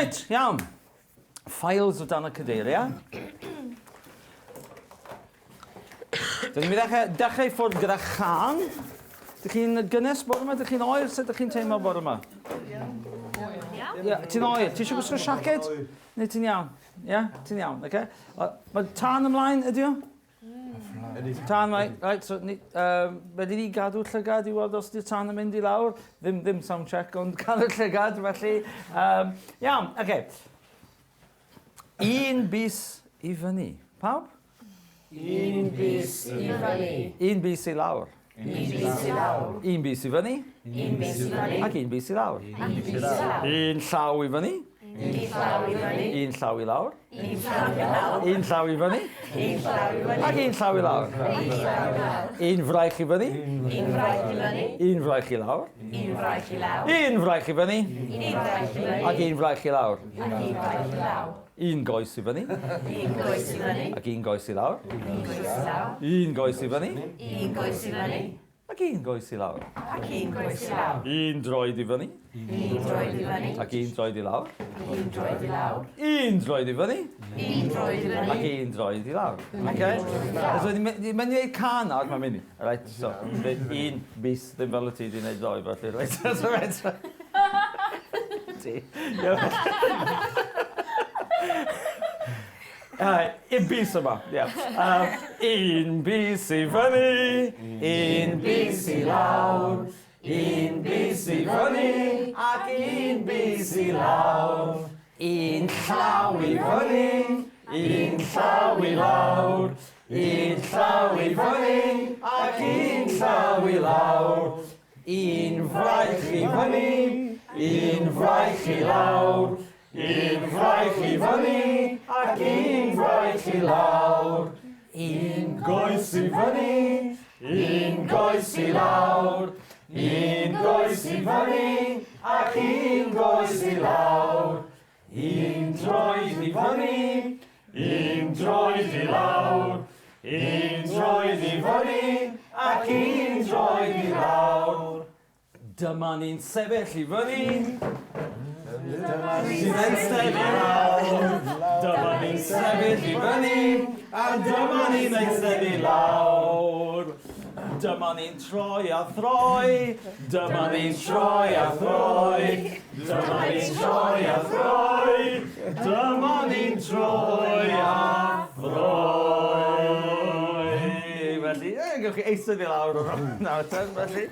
Reit, iawn. Files o dan y cadeiriau. Dyn ni'n mynd ddechrau, dechrau i ffwrdd gyda chan. Dych chi'n gynnes bore yma? Dych chi'n oer? Sut dych chi'n teimlo bore yma? Ie, ti'n oer? Ti eisiau gwisgo siaced? Neu ti'n iawn? Ie, ti'n iawn, oce? Okay. Mae tân ymlaen, ydy o? Tân, right, right, so ni, um, wedi ni gadw llygad i weld os ydy'r tân yn mynd i lawr. Ddim, ddim sound check, ond cadw llygad, felly. Um, iawn, oce. Okay. Un bys i fyny. Pawb? Un bys i fyny. Un bys i lawr. Un bys i lawr. Un bys i fyny. Un bys i fyny. Ac un bys i lawr. Un bys i lawr. Un llaw i fyny. Un llaw i fyny. Un llaw i lawr. Un llaw i lawr. Un llaw i fyny. Un llaw i fyny. Ac un llaw i lawr. Un llaw i lawr. Un fraich i fyny. Un fraich i fyny. Un fraich i lawr. Un fraich i lawr. Un fraich i fyny. Un fraich i fyny. Ac un fraich i lawr. Ac un fraich i lawr. Un goes i fyny. Un goes i fyny. Ac un goes i lawr. Un goes i lawr. Un goes i fyny. Un goes i fyny. Ac un goes i lawr. Ac un goes i lawr. Un droed i fyny. Un droed i fyny. Ac un droed i lawr. Un droed i lawr. Un droed i fyny. Un droed i fyny. Ac un droed i lawr. Okay? So, mae'n mynd i wneud can nawr, mae'n mynd i. Right, so, un bys, ddim fel y ti wedi gwneud ddoe, felly, right. So, right. Ti. Un bys yma, ie. Un bys i fyny, un bys i lawr, un bys i fyny ac un bys i lawr. Un llaw i fyny, un llaw i lawr, un llaw i fyny ac un llaw i lawr. Un fraich i fyny, un fraich i lawr, Un fraich i fyny ac un fraich i lawr. Un goes i fyny, un goes i lawr. Un goes i fyny ac un goes i lawr. Un droed i fyny, un droed i lawr. Un droed i fyny ac un droed i lawr. Dyma ni'n sefyll i fyny. Dyma ni'n eistedd i lawr. Dyma ni'n sefyll i fyny. A dyma ni'n eistedd i lawr. Dyma ni'n troi a throi. Dyma ni'n troi a throi. Dyma ni'n troi a throi. Dyma ni'n troi a throi. Felly, ie, gewch chi eistedd i lawr o'r nawr ten, felly.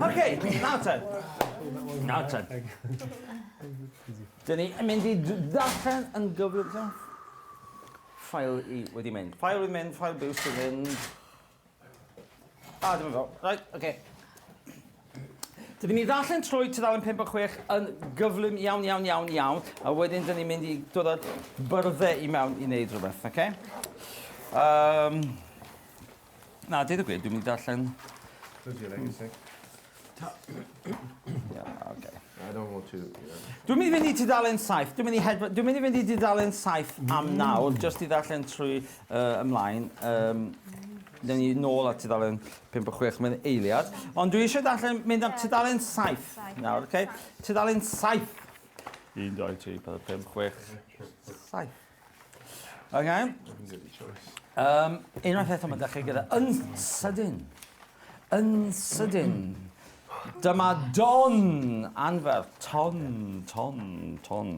Oce, nawr ten. Nawr ten. Dyn ni yn mynd i ddarllen yn gyflym. Ffael i wedi mynd. Ffael wedi mynd, ffael biws wedi mynd. A, dyma fo. Right, oce. Okay. Dyn ni'n ddarllen trwy tudalen 5 a 6 yn gyflym iawn, iawn, iawn, iawn, a wedyn dyn ni'n mynd i dod â'r byrddau i mewn i wneud rhywbeth, oce? Okay? Um, na, deud y gwir, dwi'n mynd i darllen... Yeah, okay. I don't want to... Yeah. Dwi'n mynd i fynd i tudalen 7. Dwi'n mynd i, hedfa, dwi'n mynd i fynd i tudalen 7 am nawr, just i ddarllen trwy ymlaen. Um, Newn ni nôl at tudalen 5 a 6 mewn eiliad. Ond dwi eisiau darllen, mynd am tudalen 7 nawr, oce? Okay? Tudalen 7. 1, 2, 3, 4, 5, 6, 7. Okay. Um, unwaith eto mae'n dechrau gyda yn sydyn. Yn sydyn. Dyma don anferth, ton, ton, ton,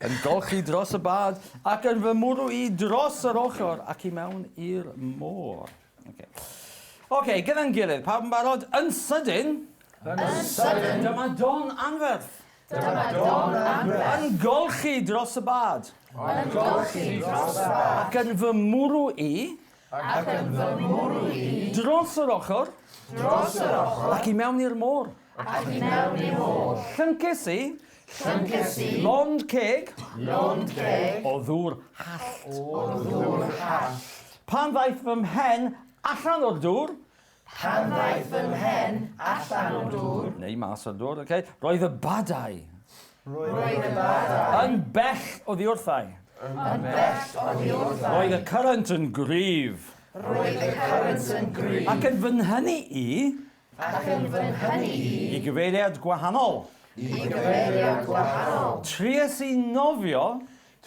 yn golchi dros y bad ac yn fy mwrw i dros yr ochr ac i mewn i'r môr. Okay. Oce, okay, gyda'n gilydd, pawb yn barod? Yn sydyn... Yn sydyn! Dyma don anferth. Dyma don anferth. Yn golchi dros y bad. Yn golchi dros y bad. Ac yn fy mwrw i... Ac yn fy mwrw i. Dros yr ochr. Dros yr ochr. Ac i mewn i'r môr. Ac i mewn i'r môr. Llynces i. Llynces i. Lond ceg. Lond ceg. O ddŵr hallt. O ddŵr hallt. Pan ddaeth fy mhen allan o'r dŵr. Pan ddaeth fy mhen allan o'r dŵr. Neu mas o'r dŵr, oce. Okay. Roedd y badau. Roedd y badau. Yn bell oddi wrthai. Yn bell oddi wrthai. Roedd y current yn gryf. Roedd y current yn gryf. Ac yn fy nhynnu i. Ac yn fy nhynnu i. I gyfeiriad gwahanol. I gyfeiriad gwahanol. Tries i nofio.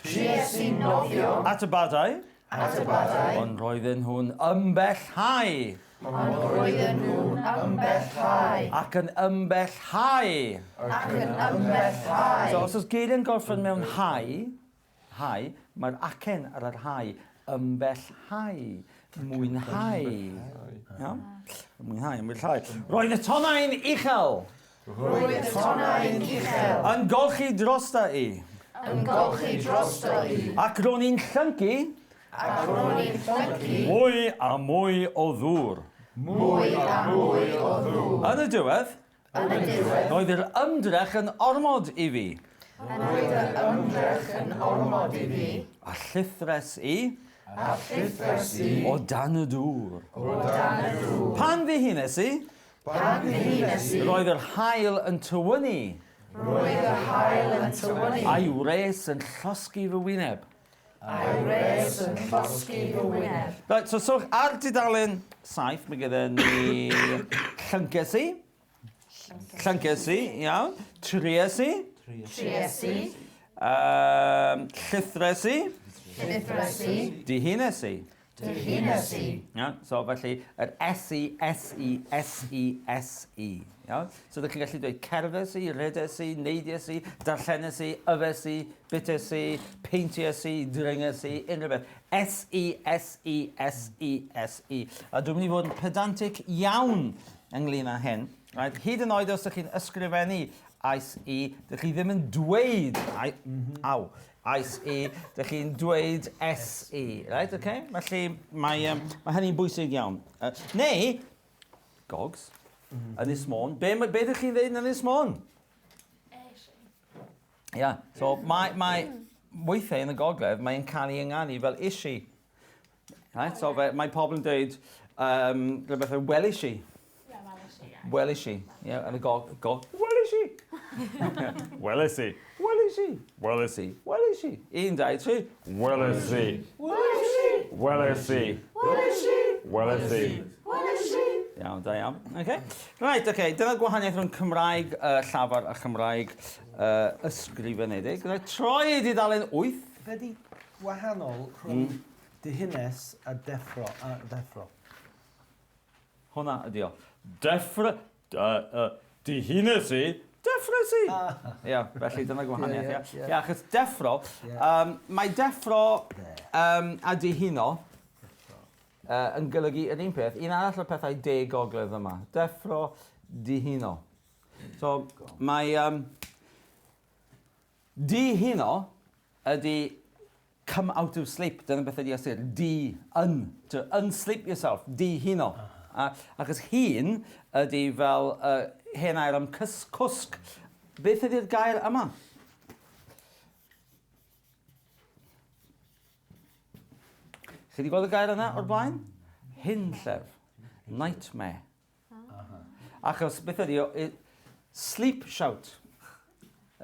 Tries i nofio. At y badau. At y badau. Ond roedden nhw'n ymbellhau. Ond roedden nhw'n ymbellhau. Ac yn ymbellhau. Ac yn ymbellhau. So os oes geiriau'n gorffen mewn hau, hau, mae'r acen ar yr hau, ymbellhau, mwynhau. Iawn? Mwynhau, ymbellhau. Roedd y tonnau'n uchel. Roedd y tonnau'n uchel. Yn golchi drosta i. Yn golchi drosto i. Ac ro'n i'n llyncu. Ac ro'n i'n llyncu. Mwy a mwy o ddŵr. Mwy a mwy o ddŵr. Yn y diwedd. Yn y diwedd. Roedd yr ymdrech yn ormod i fi. Roedd yr ymdrech yn ormod i fi. A llithres i. A llithres i. O dan y dŵr. O dan y dŵr. Pan ddihunes i. Pan ddihunes i. Roedd yr haul yn tywynnu. Roedd yr haul yn tywynnu. A'i wres yn llosgi fy wyneb. A'i wres yn llosgi fy wyneb. Reit, so sylwch ar dudalen 7, mae gyda ni llynces i. Llynces i, iawn. Tries i. Tries i. Llithres i. Llithres i. Dihunes i. Dihunes i. Iawn, so felly yr S I, S I, S I, S I. Iawn? So ydych chi'n gallu dweud cerdded i, rhedes i, neidies i, darllenes i, yfes i, bites i, peinties i, dringes i, unrhyw beth. S I, S I, S I, S I. A dwi'n mynd i fod yn pedantic iawn ynglyn â hyn. Right? Hyd yn oed os ydych chi'n ysgrifennu ais i, dych chi ddim yn dweud, ai, aw, ais i, dych chi'n dweud S I. Right, okay? Felly mae, um, mae hynny'n bwysig iawn. Neu, Gogs, Ynys Môn. Be, be ydych chi'n dweud yn Ynys Môn? Ia, yeah. So mae, mae weithiau yn y gogledd, mae'n cael ei ynganu fel ishi. Right? So fe, mae pobl yn dweud rhywbeth fel welish i. Welish i. Ie, yn y gog... gog welish i! Welish i. Welish i. Welish i. Welish i. Un, dau, tri. Welish i. Welish i. Welish i. Welish i. Welish i. Welish i. Iawn, da iawn. Okay. Right, okay. Dyna'r gwahaniaeth rhwng Cymraeg llafar a Chymraeg ysgrifenedig. Right, troi i dudalen 8. Be di wahanol rhwng dihunes a deffro? A deffro? Hwna ydi o. Deffro... Dihunes i, deffro i. Ia, felly dyna gwahaniaeth, ia. Ia, achos deffro, mae deffro a dihuno yn golygu yr un peth. Un arall o'r pethau de gogledd yma. Deffro, dihuno. So, mae dihuno ydy come out of sleep. Dyna beth ydy ystyr. Di, un. To unsleep yourself. Dihuno. A, achos hun ydy fel hen air am cys, cwsg. Beth ydy'r gair yma? Chi wedi gweld y gair yna o'r blaen? Hunllef. Nightmare. Achos beth ydy o? Sleep shout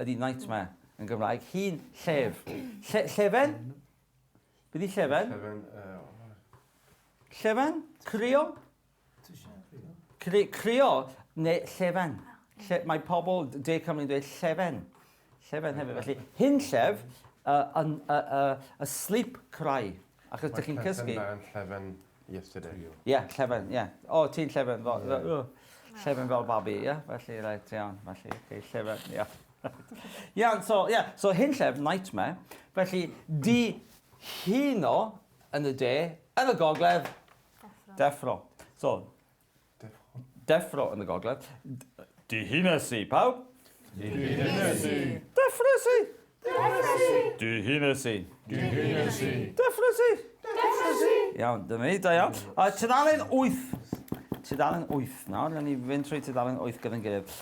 ydy nightmare yn Gymraeg. Hun llef. Lle, llefen? Be di llefen? Llefen. Llefen? Crio? Cri, crio neu llefen. Lle, mae pobl De Cymru'n dweud llefen. Llefen hefyd. Felly, hun llef, a sleep cry. Achos dych chi'n cysgu. Mae llefen yesterday. Ie, yeah, llefen, ie. Yeah. O, ti'n llefen. Fel, yeah. Llefen fel babi, ie? Yeah? Felly, reit, iawn. Felly, okay, llefen, ie. Yeah. Iawn, so, ie. Yeah. So, hyn llef, nightmare. Felly, di huno yn y de, yn y gogledd, deffro. Deffro. So, deffro, deffro yn y gogledd. Dihunes i, pawb? Dihunes i. Deffro si. Deffro si. Dihunes i. Dihunes i. Deffro si. Deffro si. Iawn, dyna ni, da iawn. A tudalen 8. Tudalen 8 nawr, nawn ni fynd trwy tudalen 8 gyda'n gilydd.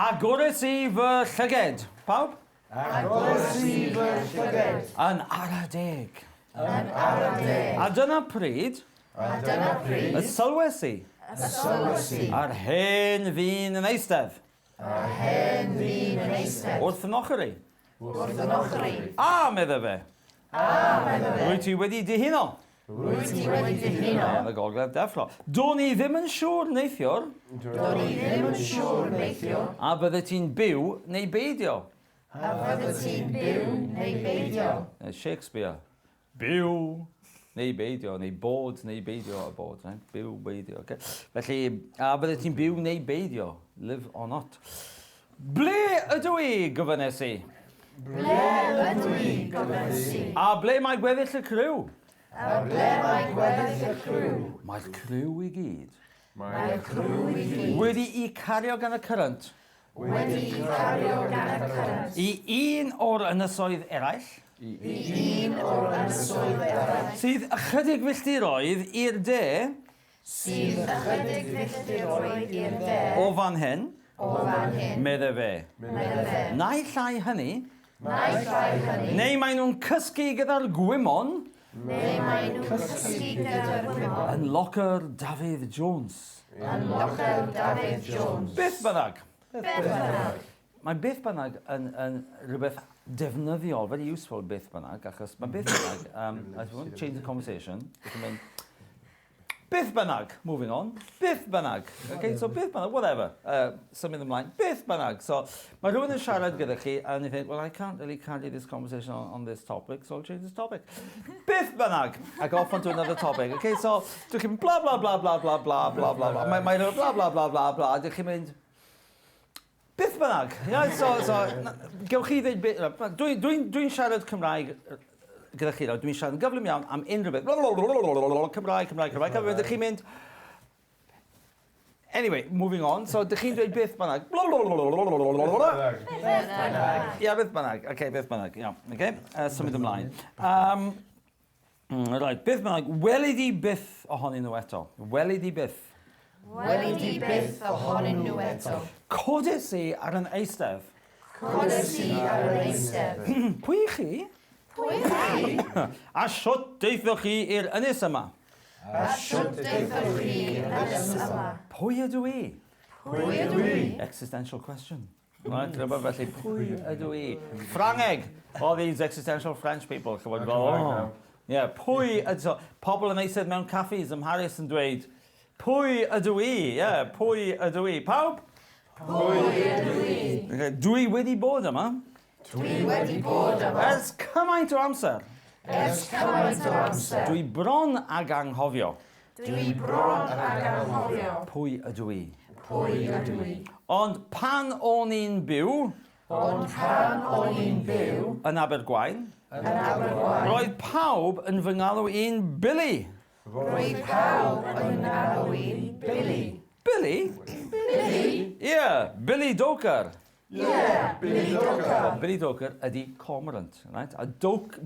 Agores i fy llyged. Pawb? Agores i fy llyged. Yn ara deg. Yn ara deg. A dyna pryd. A dyna pryd. Y sylwes i. Y sylwes i. A'r hen ddyn yn eistedd. A'r hen ddyn yn eistedd. Wrth yn ochr i. Wrth yn ochr i. A, medde fe. A, medde fe. Rwyt ti wedi dihuno. Rwyt ti wedi dihuno. Yn y gogledd deffro. Do'n i ddim yn siŵr neithiwr. Do'n i ddim yn siŵr neithiwr. A bydde ti'n byw neu beidio. A fydde ti'n byw neu beidio. Shakespeare. Byw neu beidio, neu bod neu beidio a bod. Right? Byw, beidio. Okay? Felly, a bydde ti'n byw neu beidio. Live or not. Ble ydw i, gofynnes i? Ble ydw i, gofynnes i? A ble mae gweddill y criw? A ble mae gweddill y criw? Mae'r criw i gyd. Mae'r criw i gyd. Wedi'i cario gan y cyrant. Wedi'i cario gan y cyrant. I un o'r ynysoedd eraill. I un o'r ynysoedd eraill. Sydd ychydig filltiroedd i'r de. Sydd ychydig filltiroedd i'r de. O fan hyn. O fan hyn. Medde fe. Medde fe. Naill ai hynny. Naill ai hynny. Neu maen nhw'n cysgu gyda'r gwymon. Neu maen nhw'n cysgu gyda'r gwymon. Yn locker Dafydd Jones. Yn locker Dafydd Jones. Beth bynnag. Beth bynnag. Mae beth bynnag yn, yn rhywbeth defnyddiol, very useful beth bynnag, achos mae beth bynnag, I want to change the conversation, you can mynd, beth bynnag, moving on, beth bynnag, okay, so beth bynnag, whatever, symud ymlaen, beth bynnag. So, mae rhywun yn siarad gyda chi, and you think, well, I can't really carry this conversation on this topic, so I'll change this topic. Beth bynnag, I go off onto another topic, okay, so, dych chi'n bla bla bla bla bla bla bla bla bla, mae rhywun bla bla bla bla bla, a dych chi'n mynd, beth bynnag, yeah, so, gewch chi ddweud, dwi'n siarad Cymraeg gyda chi, dwi'n siarad yn gyflym iawn am unrhyw beth, Cymraeg, Cymraeg, Cymraeg, a dych chi'n mynd, anyway, moving on, so dych chi'n dweud beth bynnag, ia, beth bynnag, okay, beth bynnag, iawn, okay, symud ymlaen. Right, beth bynnag, weli di byth ohonyn nhw eto, weli di byth. Weli di byth ohonyn nhw eto. Codes i ar yn eistedd. Codes i ar yn eistedd. Pwy chi? Pwy chi? A siwt deithoch chi i'r ynys yma? A siwt deithoch chi i'r ynys yma? Pwy ydw i? Pwy ydw i? Existential question. Right, rhywbeth felly, pwy ydw i? Ffrangeg! All these existential French people. Chybod, fel, oh. Yeah, pwy ydw... Pobl yn eistedd mewn caffis ym Mharis yn dweud, pwy ydw i? Yeah, pwy ydw i? Pawb? Pwy ydw i? Okay, dwi wedi bod yma. Dwi wedi bod yma. Ers cymaint o amser. Ers cymaint o amser. Dwi bron ag anghofio. Dwi bron ag anghofio. Pwy ydw i? Pwy ydw i? Ond pan o'n i'n byw... Ond pan o'n i'n byw... Yn Abergwaun. Yn Abergwaun. Roedd pawb yn fy ngalw i'n Billy. Roedd pawb yn ngalw i'n Billy. Billy? Billy? Yeah, Billy Doker. Yeah, Billy Doker. Well, Billy Doker ydi cormorant, right? A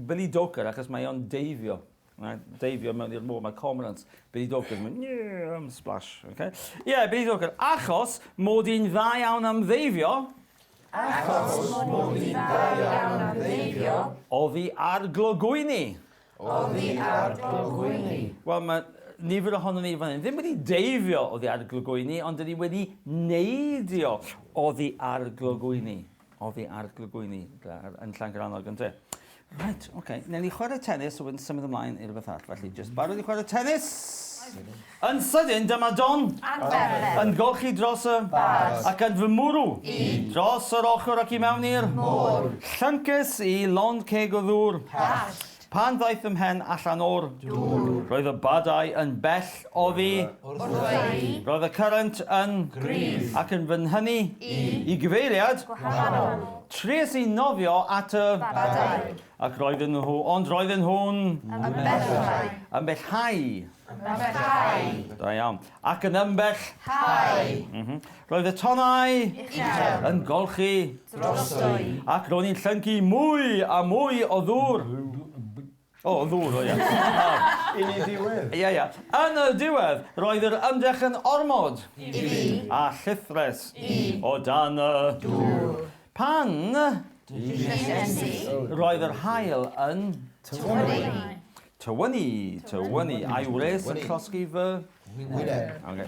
Billy Doker, achos mae o'n deifio. Right? Deifio mewn i'r môr, mae cormorants. Billy Doker yn mynd, yeah, splash, okay? Yeah, Billy Doker. Achos mod i'n dda iawn am ddeifio. Achos mod i'n dda iawn am ddeifio. Oddi ar glogwyni. Oddi ar glogwyni. Wel, mae nifer ohonon ni fan hyn ddim wedi deifio oddi ar glogwyni, ond dyn ni wedi neidio oddi ar glogwyni. Oddi ar glogwyni yn Llangrannog, ynte? Right, oce. Okay. Newn ni chwarae tennis, a wedyn symud ymlaen i rhywbeth arall. Felly, jyst barod i chwarae tennis! Yn sydyn, dyma Don. Anferth. Yn golchi dros y... Bad. Ac yn fy mwrw. I. Dros yr ochr ac i mewn i'r... Môr. Llynces i lond ceg o ddŵr. Hallt. Pan ddaeth ym mhen allan o'r... Dŵr. Roedd y badau yn bell oddi... Wrtha i. Roedd y current yn... Gryf. Ac yn fy nhynnu... I. I gyfeiriad... Gwahanol. Tries i nofio at y... Badau. Ac roedden nhw... Ond roedden nhw'n... Ymbellhau. Ymbellhau. Ymbellhau. Da iawn. Ac yn ymbell... Hau. Roedd y tonnau... Uchel. Yn golchi... Drosto i. Ac ro'n i'n llyncu mwy a mwy o ddŵr. O, ddŵr, o ia. Un i ddiwedd. Ia, ia. Yn y diwedd, roedd yr ymdrech yn ormod. I fi. A llithres. I. O dan y... Dŵr. Pan... Ddynes i. Roedd yr haul yn... Tywynnu. Tywynnu, tywynnu. A'i wres yn llosgi fy... Wyneb. Okay.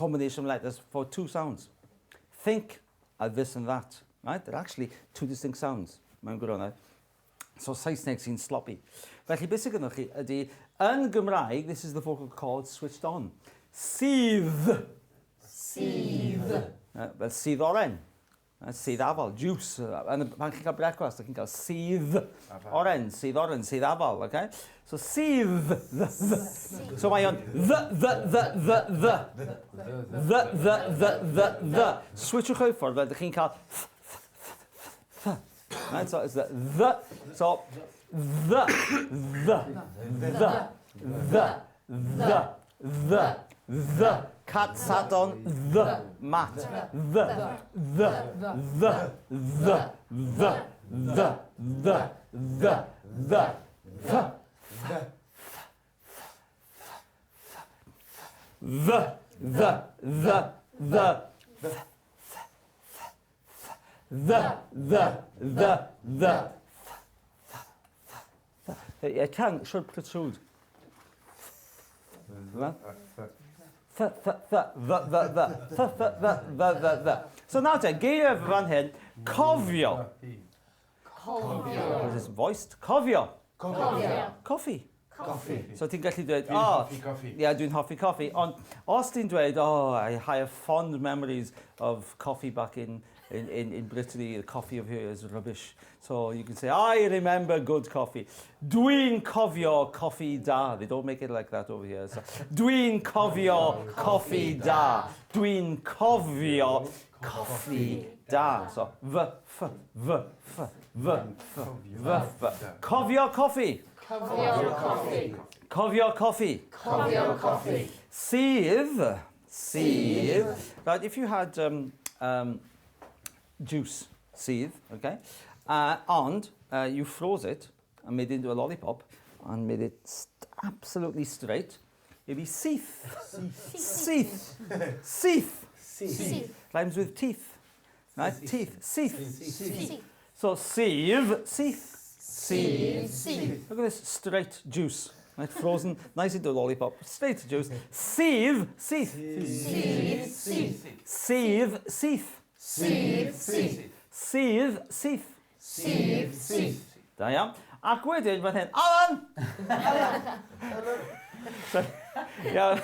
combination of letters for two sounds. Think a this and that. Right? They're actually two distinct sounds mewn gwirionedd. So Saesneg sy'n sloppy. Felly beth sydd gennych chi ydy, yn Gymraeg, this is the vocal cord switched on. Sydd. Sydd. Fel sydd oren. Sydd afal, juice. Yn, pan chi'n cael brecwast, chi'n cael sydd oren, sydd oren, sydd afal. Okay? So sydd, dd, dd. So mae o'n dd, dd, dd, dd, dd. Dd, dd, dd, dd, dd. Switchwch o'i ffordd, fel ydych chi'n cael th, th, th, th, th. Right, so it's the dd. So the, the, the, the, the, the, the. Cat sat on the mat. The, the, the, the, the, the, the, the, the, the, the, the, the, the, the, the, the, the, the. Your tongue should protrude. The, th, th, th, the, the, the, th, th, the, the, the, the. So nawr te, geiriau fan hyn, cofio. Cofio. This is voiced. Cofio. Cofio. Coffi. Coffi. So ti'n gallu dweud, Dwi'n oh, hoffi coffi. Yeah, dwi'n hoffi coffi. Ond os ti'n dweud, oh, I have fond memories of coffee back in Brittany, the coffee of here is rubbish. So you can say, I remember good coffee. Dwi'n cofio coffi da. They don't make it like that over here. So, dwi'n cofio coffi da. Dwi'n cofio coffi da. So, v, f, v, f, v, f, v, f. Cofio coffi. Cofio coffi. Cofio coffi. Cofio coffi. Sydd, sydd. Right, if you had juice, sydd, okay, and you froze it and made it into a lollipop and made it absolutely straight, it'd be syth. Syth. Syth. Syth. Rhymes with teeth. Right, teeth. Syth. Syth. So sydd, syth. Sydd. Syth. Look at this straight juice. Right, frozen, nice into a lollipop. Straight juice. Sydd, syth. Sydd. Syth. Sydd, syth. Sydd. Syth. Sydd, syth. Sydd. Syth. Da iawn. Ac wedyn, fan hyn, Alan! So, iawn.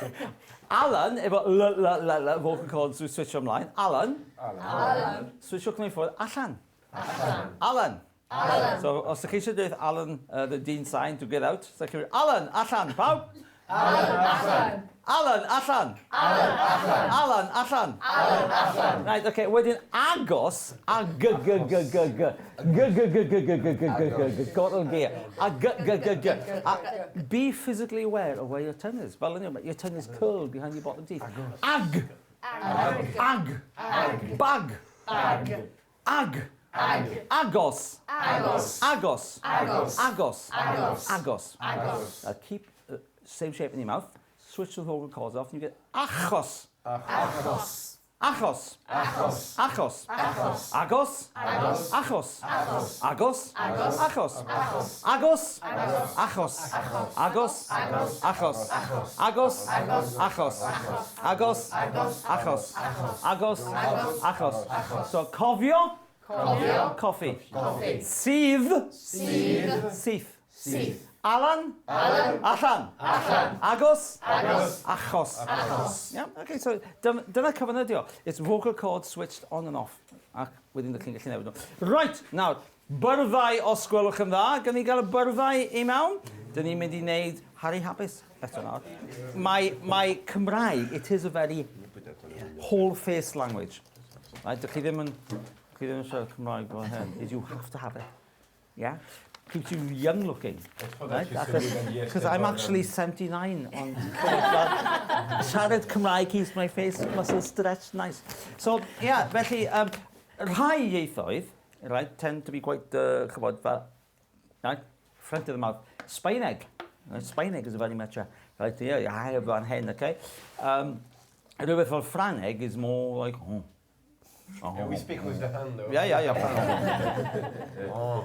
Alan, efo l, l, l, l, vocal cords we switch ymlaen. Alan. Alan. Switchwch nhw i ffwrdd. Allan. Allan. Alan. Alan. So, os ydych chi eisiau dweud Alan, the dyn sain, to get out, so chi'n dweud, Alan, allan, pawb? Alan. Allan. Alan, allan. Alan. Allan. Alan, allan. Alan. Allan. Right, okay, wedyn agos, a g g g g g g g g g g g g g g g gotl gear, a g g g g. A be physically aware of where your tongue is. Fel yn your tongue is curled behind your bottom teeth. Ag. Ag. Ag. Ag. Bag. Bag. Ag. Ag. Agos. Agos. Agos. Agos. Agos. Agos. Agos. Agos. Now keep same shape in your mouth. Switch the vocal cords off and you get achos. Achos. Achos. Achos. Achos. Achos. Agos. Agos. Achos. Achos. Agos. Agos. Achos. Achos. Agos. Agos. Achos. Achos. Agos. Agos. Achos. Achos. Agos. Agos. Achos. Achos. Agos. Agos. Achos. Achos. Agos. Agos. Achos. Achos. So cofio. Cofio. Coffi. Coffi. Sydd. Sydd. Syth. Syth. Alan. Alan. Allan. Allan. Agos. Agos. Achos. Achos. Yeah, okay, so dyna cyfan ydi o. It's vocal cord switched on and off. Ac wedyn ydych chi'n gallu newid nhw. Right, nawr, byrddau os gwelwch yn dda. Gan ni gael y byrddau i mewn? Dyn ni'n mynd i wneud Harry Hapus eto nawr. Mae Cymraeg, it is a very whole face language. Right, dych chi ddim yn, chi ddim yn siarad Cymraeg fel hyn. Is you have to have it. Yeah? Keeps you young looking. Right? Because I'm actually 79 on siarad Cymraeg keeps my face muscles stretched nice. So, yeah, felly, rhai ieithoedd, right, tend to be quite, chybod, fel, right, front of the mouth. Sbaeneg. Right, Sbaeneg is a very much a, right, yeah, I have fan hyn, okay? Rhywbeth fel Ffrangeg is more like, oh. Oh. Yeah, we speak with the hand though. Yeah. Oh.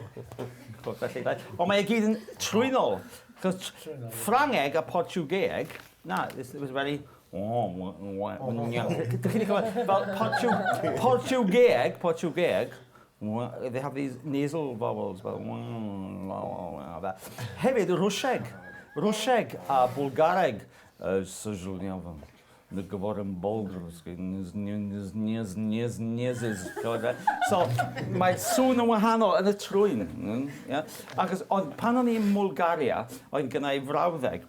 Felly, right. Ond mae e gyd yn trwynol. Chos Ffrangeg a Portiwgeeg, na, it was very. Dych chi'n cofio, fel Portiwgeeg, Portiwgeeg, they have these nasal vowels, fel Hefyd, Rwsieg, Rwsieg a Bwlgareg, So, mae sŵn yn wahanol yn y trwyn. Yeah? Achos, ond pan o'n i'n Mwlgaria, oedd gynna i frawddeg,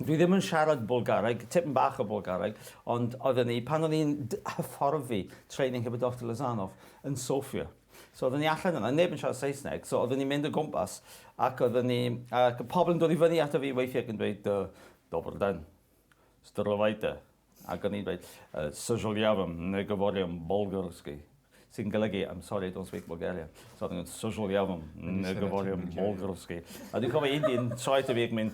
Dwi ddim yn siarad Bwlgareg, tipyn bach o Bwlgareg, ond oedden ni, pan o'n i'n hyfforddi training hefo Dr Lozanov yn Sofia, so oedden ni allan yna, neb yn siarad Saesneg, so oedden ni'n mynd o gwmpas, ac oedden ni, ac y pobl yn dod i fyny ato fi weithiau ac yn dweud, Dobar dan, Zdravajte, ac o'n i'n dweud, Sazhaliavam, Negovoriem, Bolgarski, sy'n golygu, I'm sorry, I don't speak Bulgarian. So oedden nhw'n Sazhaliavam, Negovoriem, Bolgarski. A dwi'n cofio un dyn troi ato fi ac mynd,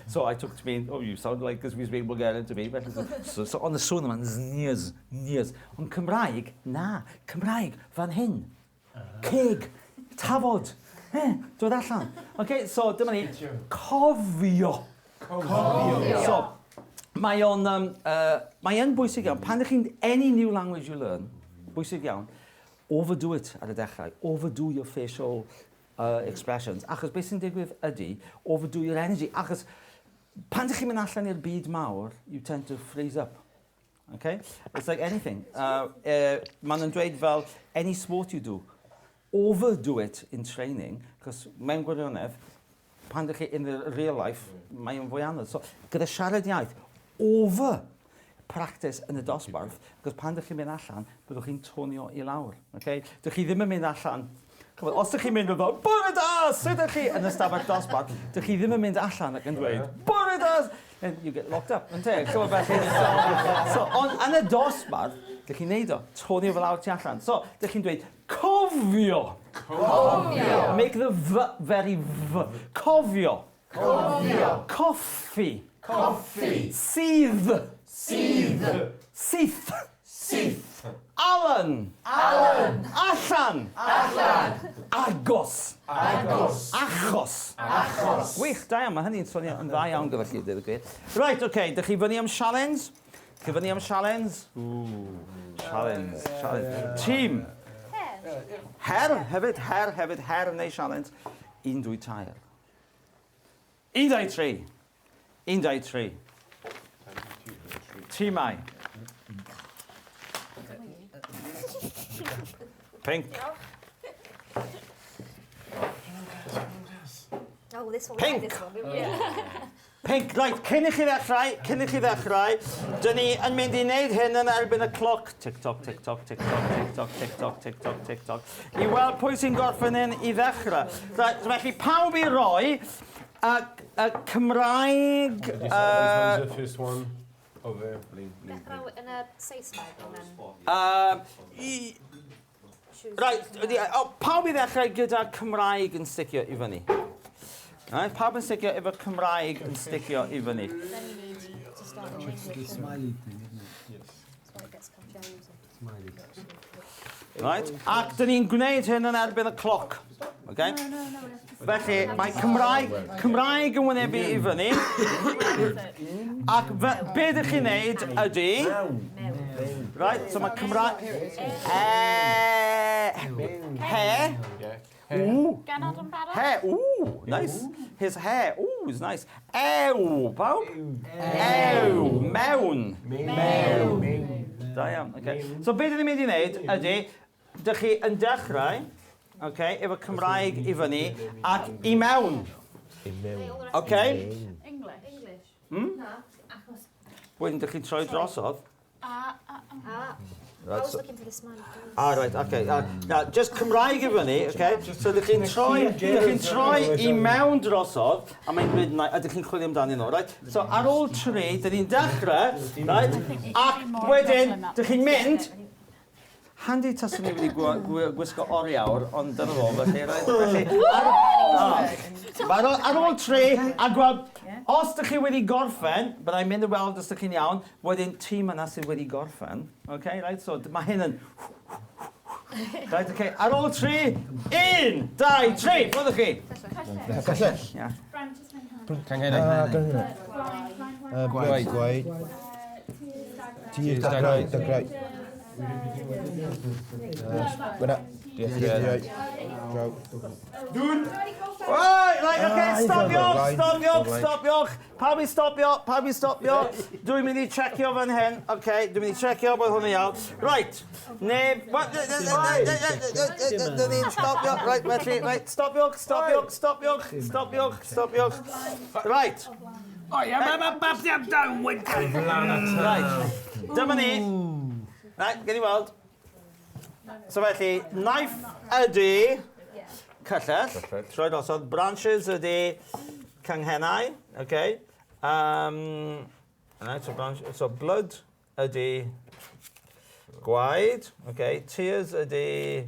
So I took to mean, oh, you sound like as we speak Bulgarian to me. Felly, so ond y sŵn yma'n zniz, niz. Ond Cymraeg, na, Cymraeg, fan hyn. Ceg, tafod, dod allan. OK, so dyma ni, cofio. Cofio. So, mae o'n, mae yn bwysig iawn, pan ydych chi'n, any new language you learn, bwysig iawn, overdo it ar y dechrau, overdo your facial expressions, achos beth sy'n digwydd ydy, overdo your energy, achos pan ydych chi'n mynd allan i'r byd mawr, you tend to freeze up. Okay? It's like anything. Maen nhw'n dweud fel, any sport you do, overdo it in training, achos mewn gwirionedd, pan ydych chi in the real life, mae'n fwy anodd. So, gyda siarad iaith, over practice yn y dosbarth, achos pan ydych chi'n mynd allan, byddwch chi'n tonio i lawr. Okay? Dych chi ddim yn mynd allan. Chymod, os ydych chi'n mynd fel, bore da, sut ydych chi yn y stafell dosbarth, dych chi ddim yn mynd allan ac yn dweud, bore da, and you get locked up, yn te? Chymod, felly, so, ond yn y dosbarth, dych chi'n neud o, tonio fel lawr tu allan. So, dych chi'n dweud, cofio. Cofio. Make the v very v. Cofio. Cofio. Coffi. Coffi. Sydd. Sydd. Syth. Syth. Alan. Alan. Allan. Allan. Agos. Agos. Achos. Achos. Gwych, da iawn, mae hynny'n swnio yn dda iawn gyda chi, dweud y gwir. Right, oce, okay, dych chi fyny am challenge? Chi fyny am challenge? Ooh, challenge, challenge. Tîm. Her. Her hefyd, her hefyd, her neu challenge. 1, 2, 3. 1, 2, 3. 1, 2, 3. Tîmau. Pink. Oh, this one. Pink. This one. Yeah. Pink, right, cyn i chi ddechrau, cyn i chi ddechrau, dyn ni yn mynd i wneud hyn yn erbyn y cloc. Tick tock, tick tock, tick tock, tick tock, tick tock, tick tock, tick tock. I weld pwy sy'n gorffen hyn i ddechrau. Right, felly pawb i roi y, y Cymraeg... This one's the first one. Over, blink, blink, Dechrau yn y Saesneg. and then choose. Right, oh, pawb i ddechrau gyda Cymraeg yn sticio i fyny. Right, pawb yn sticio efo Cymraeg yn sticio i fyny. Then you need to start in It's the English. smiley thing, isn't it? That's why it gets confusing. Smiley. Right, ac dyn ni'n gwneud hyn yn erbyn y cloc. Okay? Felly, mae Cymraeg, Cymraeg yn wynebu i fyny. Ac be ydych chi'n neud ydy... Right, so mae Cymraeg... He. Ww. Genod yn barod? He, ooh, nice. His hair, ooh, is nice. Ew, pawb? Ew, mewn. Mewn. Da iawn, okay. So beth ydyn ni'n mynd i wneud ydy, dych chi yn dechrau, okay, efo Cymraeg i fyny, ac i mewn. I mewn. Okay? English. English. Hmm? Na, achos... Wedyn dych chi'n troi drosodd. A, a, a. I was looking for the smiley face. Ah, right, okay. Now, just Cymraeg i fyny, okay? So, dych chi'n troi, dych chi'n troi i mewn drosodd, a mae'n dweud, a dych chi'n chwilio amdanyn nhw, right? So, ar ôl tri, dych chi'n dechrau, right? Ac wedyn, dych chi'n mynd, handi taswn ni wedi gwisgo oriawr, ond dyna fo, felly, right? Felly, ar ôl tri, a gweld, os dych chi wedi gorffen, byddai'n mynd i weld os dych chi'n iawn, wedyn tîm yna sydd wedi gorffen, okay, right? So, mae hyn yn... Right, okay, ar ôl tri, 1, 2, 3, ffwrdd chi! Cyllell. Yeah. Branches mewn hand. Canghennau. Ah, canghennau. Brian, Brian. Gwaed. Gwaed. Tir, dagrau, dagrau. Gwna. Dieithriaid. Draw. Right, right, okay, Ah, stopiwch, o'r blaen, stopiwch, o'r blaen. stopiwch. Pawb i stopio, pawb i stopio. Dwi'n mynd i checio fan hyn, okay, dwi'n mynd i checio bod hwn yn iawn. Right, neb... Dyn ni'n stopio, right, felly, right, stopiwch, stopiwch, stopiwch, stopiwch, stopiwch. Right. O ia, mae ma babdi am down wedyn. Right, dyma ni. Right, gen i weld. So felly, knife ydy cyllell, troi drosodd. Branches ydy canghennau, okay. Right, so, branch, so blood ydy gwaed, okay. Tears ydy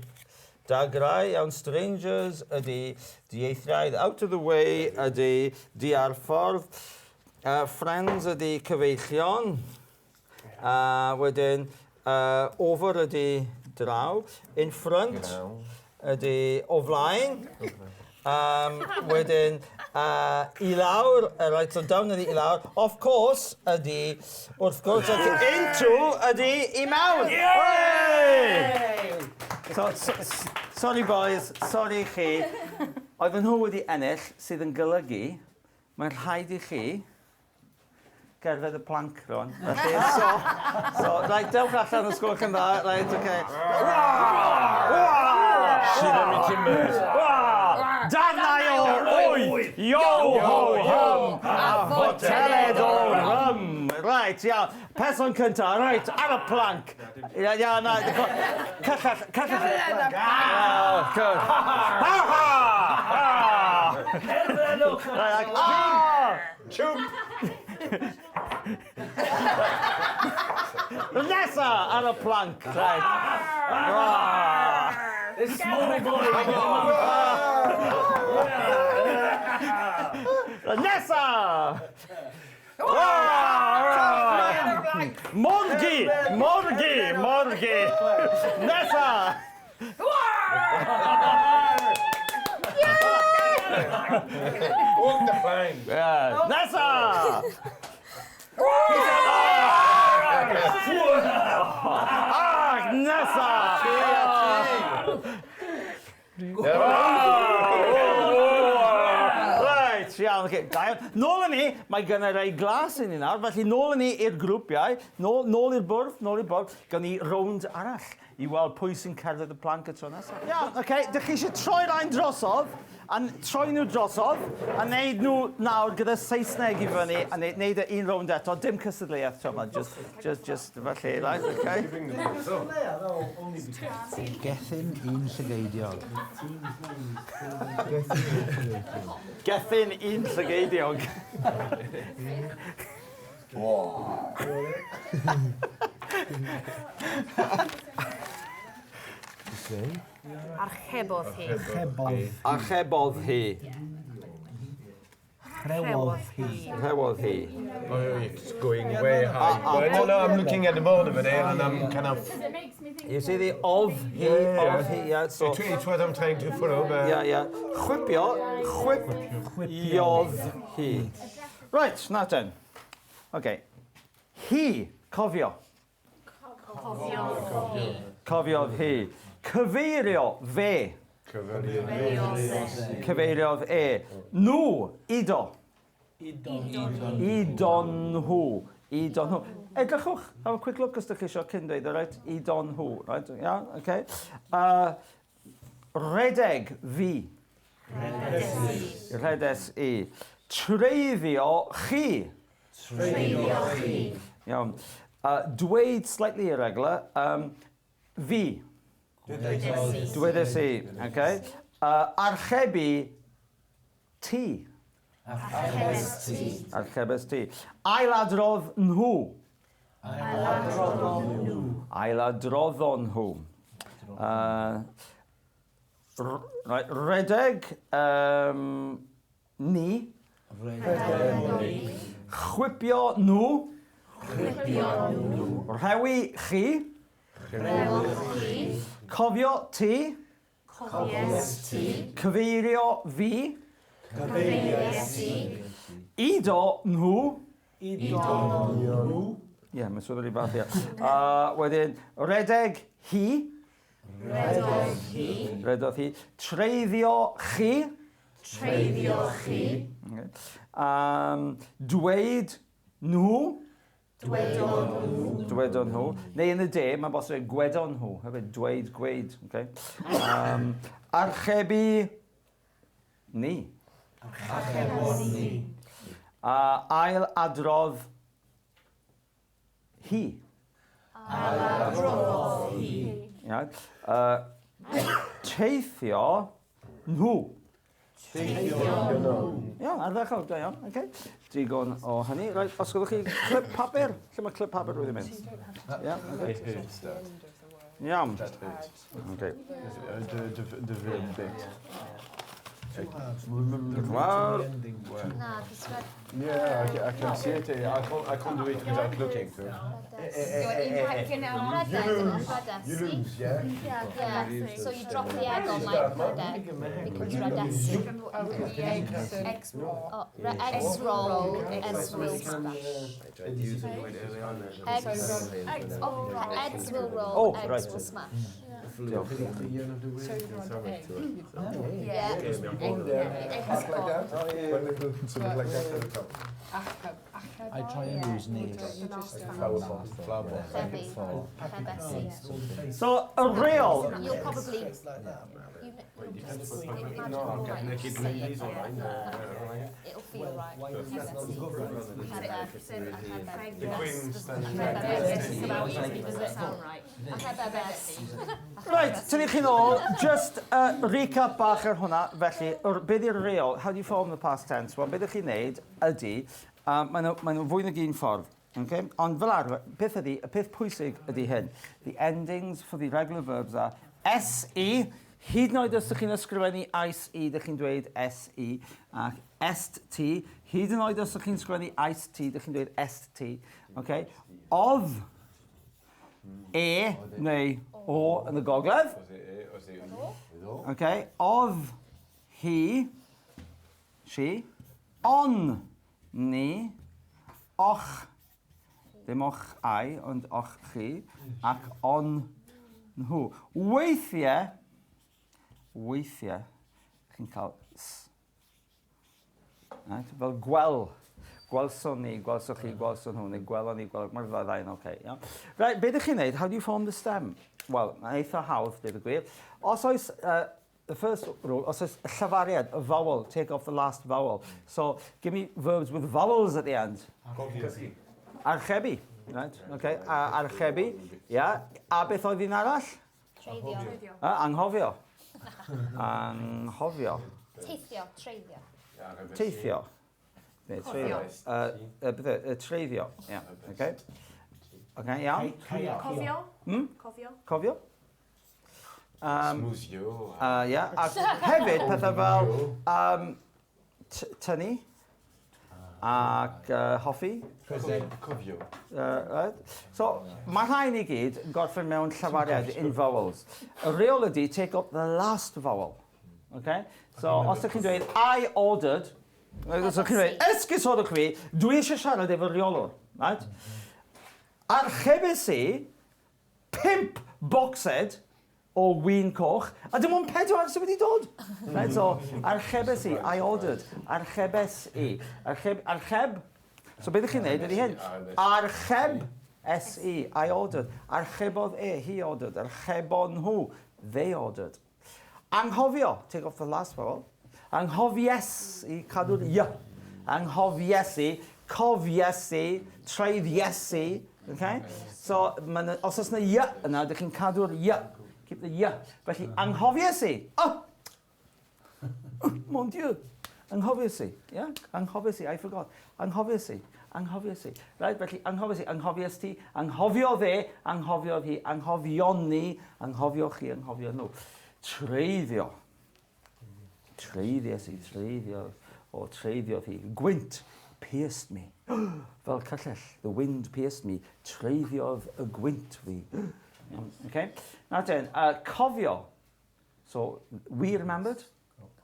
dagrau, iawn. Strangers ydy dieithriaid. Out of the way ydy diarffordd. Friends ydy cyfeillion. Wedyn, over ydy draw. In front ydy o flaen. Wedyn, i lawr, right, so down ydy i lawr. Of course ydy, wrth gwrs, ydy into ydy i mewn. Hey! So, sorry boys, sorry chi. Oedden nhw wedi ennill sydd yn golygu mae'n rhaid i chi gerdded y plank rwan. Felly, so, right, dewch allan os gwelwch yn dda. Right, okay. Shiver me timbers. Darnau o wy! Yo ho hum! A boteled o rum! Right, iawn. Person cynta, right, ar y plank. Ia, ia, na. Cyllell, cyllell. Oh, good. Ha ha! Ha! Right, like, ah! Chwp! Nesa ar y plank, right. Ah. This small boy. Nesa! Ah! Morgi! Morgi! Morgi! Nesa! Walk the plank. Yeah. Nesa! Ah, nesa! Right, iawn, okay. Da iawn. Nôl yn ni, mae gen i rai glas i ni nawr, felly nôl yn ni i'r grwpiau, nôl i'r bwrdd, nôl i'r bwrdd, gawn ni rownd arall i weld pwy sy'n cerdded y plank y tro nesaf. Iawn, oce, okay, dych chi eisiau troi rhain drosodd, a troi nhw drosodd, a neud nhw nawr gyda Saesneg i fyny, a neud e un rownd eto, dim cystadleuaeth tro yma, just felly, right, okay. Gethin un llygeidiog. Gethin un llygeidiog. Archebodd hi. Archebodd. Archebodd hi. Rhewodd hi. Rhewodd hi. Oh, it's going way high. Well, no, I'm looking at the board over there and I'm kind of... You see the of he, of he, yeah, so... It's what I'm trying to follow, but... Yeah. Chwipio, chwipiodd hi. Right, now then. Okay. Hi, cofio. Cofiodd hi. Cofiodd hi. Cyfeirio, fe. Cyfeiriodd e. Nhw, ido. Idon nhw. Idon nhw. Edrychwch, have a quick look os ydych chi eisiau cyn dweud, right? Idon nhw, right? Yeah, okay. Redeg, fi. Rhedes i. Treiddio, chi. Treiddio chi. Iawn. Dweud slightly irregular. Fi. Dwedes i. Okay. Archebu, ti. Archebes ti. Archebes ti. Ailadrodd nhw. Ailadroddon nhw. Ailadroddon nhw. Right, redeg ni. Chwipio nhw. Chwipio nhw. Rhewi chi. Rhewch chi. Cofio ti. Cofies ti. Cyfeirio fi. Cyfeiriais ti. Ido nhw. Idon nhw. Ie, mae'n swnio rhyw fath, ie. Wedyn, redeg hi. Redodd hi. Redodd hi. Treiddio chi. Treiddio chi. Okay. Dweud nhw. Dwedon nhw. Dwedon nhw. Neu yn y de, mae'n bosib gwedon nhw. Hefyd, dweud, gweud. Okay. Archebu ni. Archebon ni. Ail adrodd hi. Ail adroddodd hi. Iawn. Teithio nhw. Teithio nhw. Iawn, ardderchog, da iawn. Okay. Digon o hynny. Right, os gwelwch chi clip papur. Lle mae clip papur wedi mynd? Iawn, okay. It hurts, that. Iawn. That hurts. Okay. The verb bit. Too hard. Diolch yn fawr. Ending. Na, cos red... Yeah, I can see it. I can't do it without looking. So. You lose, yeah? Yeah, so you drop the egg on like redeg, becomes redesi. Eggs roll. Oh, eggs roll, eggs will splash. Eggs, eggs will roll, Oh, eggs right. will smash. Diolch. Yeah. Eggs Like that? gone. Like that at the top. I try and use knees. Flower bomb. Flower bomb. Chebby. Chebesi. So, y reol. You'll probably... It's like that. You'll just imagine all right, just say it. It'll feel right. Why does that not go right? The Queen standing Does it sound right? Right, tynnu chi nôl, just recap bach ar hwnna. Felly, be di'r reol? How do you form the past tense? Wel, be ydych chi'n neud ydy, maen nhw fwy nag un ffordd. Okay? Ond fel arfer, beth ydy, y peth pwysig ydy hyn. The endings for the regular verbs are S-E, hyd yn oed os ydych chi'n ysgrifennu I-S-E, ydych chi'n dweud S-E, ac S-T, hyd yn oed os ydych chi'n ysgrifennu I-S-T, ydych chi'n dweud S-T. Okay? Odd, E neu O yn y gogledd. Okay. Odd, he, she, on, ni, och, ddim och ai, ond och chi, ac on nhw. Weithiau, chi'n cael s. Right? Fel gwel. Gwelson ni, gwelsoch chi, gwelson nhw, neu gwelon ni, gwelon... Mae'r ddau yn oce. Iawn. Right, be ydych chi'n neud? How do you form the stem? Wel, mae'n eitha hawdd, dweud y gwir. Os oes, the first rule, os oes llafariad, a vowel, take off the last vowel. So, give me verbs with vowels at the end. Archebu. Right, okay. Archebu, yeah. A beth oedd un arall? Treiddio. Anghofio. Anghofio. Teithio, treiddio. Teithio. Neu treiddio. Beth yw, treiddio. Yeah, okay. Okay, iawn. Cofio. Hmm? Cofio. Cofio. Smwsio. Yeah. A hefyd, pethau fel tynnu ac hoffi. Cofio. Right. So, mae rhain i gyd yn gorffen mewn llafariad in vowels. Y reol ydy, take up the last vowel. Okay? So, os ydych chi'n dweud, I ordered, os ydych chi'n dweud, esgusodwch fi, dwi eisiau siarad efo reolwr. Right? Archebus i 5 boxed o win coch, a dim ond 4 sydd wedi dod. Right, so, archebus i, I ordered. Archebes i. Archeb, archeb. So, beth ydych chi'n neud ydy hyn? Archeb, S-E, I ordered. Archebodd e, he ordered. Archebon nhw, they ordered. Anghofio, take off the last vowel. Anghofies i, cadw'r y. Anghofies i, cofies i, treiddies i. Okay? So, os oes yna y yna, ydych chi'n cadw'r y. Keep the y. Felly, anghofies i. Oh! Mon Dieu. Anghofies i. Yeah? Anghofies i, I forgot. Anghofies i. Anghofies i. Right? Felly, anghofies i. Anghofies ti. Anghofiodd e. Anghofiodd hi. Anghofion ni. Anghofio chi. Anghofio nhw. Treiddio. Treiddies i. Treiddio. O, treiddiodd hi. Gwynt pierced me. Fel cyllell. The wind pierced me. Treiddiodd y gwynt fi. Okay? Now then, cofio. So, we remembered.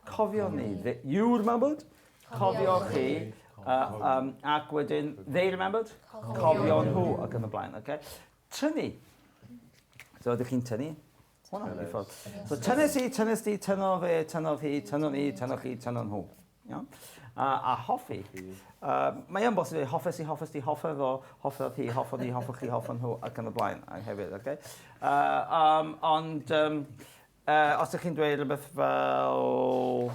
Cofio ni. You remembered. Cofio chi. Ac wedyn, they remembered? Cofion nhw ac yn y blaen. Okay? Tynnu. So ydych chi'n tynnu? Hwna i ffwrdd. So tynnes i, tynnes di, tynnodd fe, tynnodd hi, tynnon ni, tynnoch chi, tynnon nhw. Iawn? A hoffi. Mae yn bosib i hoffes i, hoffes di, hoffedd o, hoffedd hi, hoffon ni, hoffwch chi, hoffon nhw, ac yn y blaen a hefyd. Okay? Ond os ydych chi'n dweud rhywbeth fel...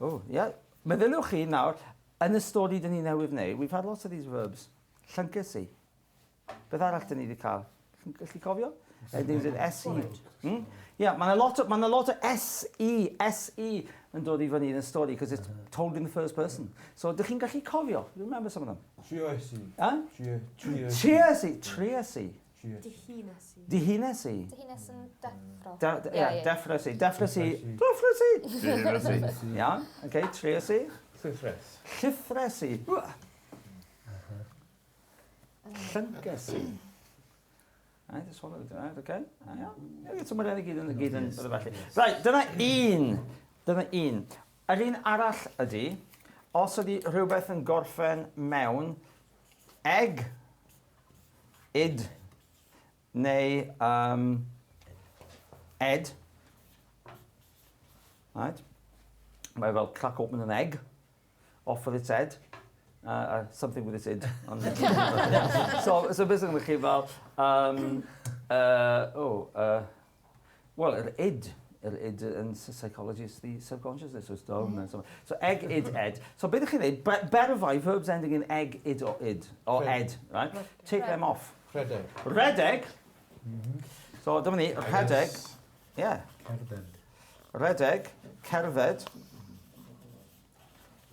Oh, yeah. Meddyliwch chi nawr, yn y stori dyn ni newydd wneud, we've had lots of these verbs. Llynces i. Beth arall dyn ni wedi cael? Chi'n gallu cofio? Endings with S-E. Yeah, mae yna lot o S-E, S-E yn dod i fyny yn y stori, because it's told in the first person. So, dych chi'n gallu cofio? You remember some of them? Tries i. Huh? Tries. Tries i, tries i. Dihunes i. Dihunes i. Dihunes yn deffro. Da, yeah, deffros i. Deffros i. Deffros i. Dihunes i. Iawn, okay, tries i. Llithres. Llithres i. Llynges i. Right, I swallowed, right, okay. Ah, iawn. Yeah, so mae'n gyd yn felly. Right, dyna un. Dyna un. Yr un arall ydy, os ydy rhywbeth yn gorffen mewn eg, id, neu ed. Right? Mae fel crack open an egg, off with its head. Something with its id. So basically chi fel, oh, well, yr id in psychology is the subconsciousness, so it's down. And so, so egg, id, ed. So beth ydych chi'n dweud, berfau, verbs ending in egg, id or id, or ed, right? Take them off. Rhedeg. Redeg. So dyma ni, rhedeg. Yeah. Cerdded. Redeg, cerdded,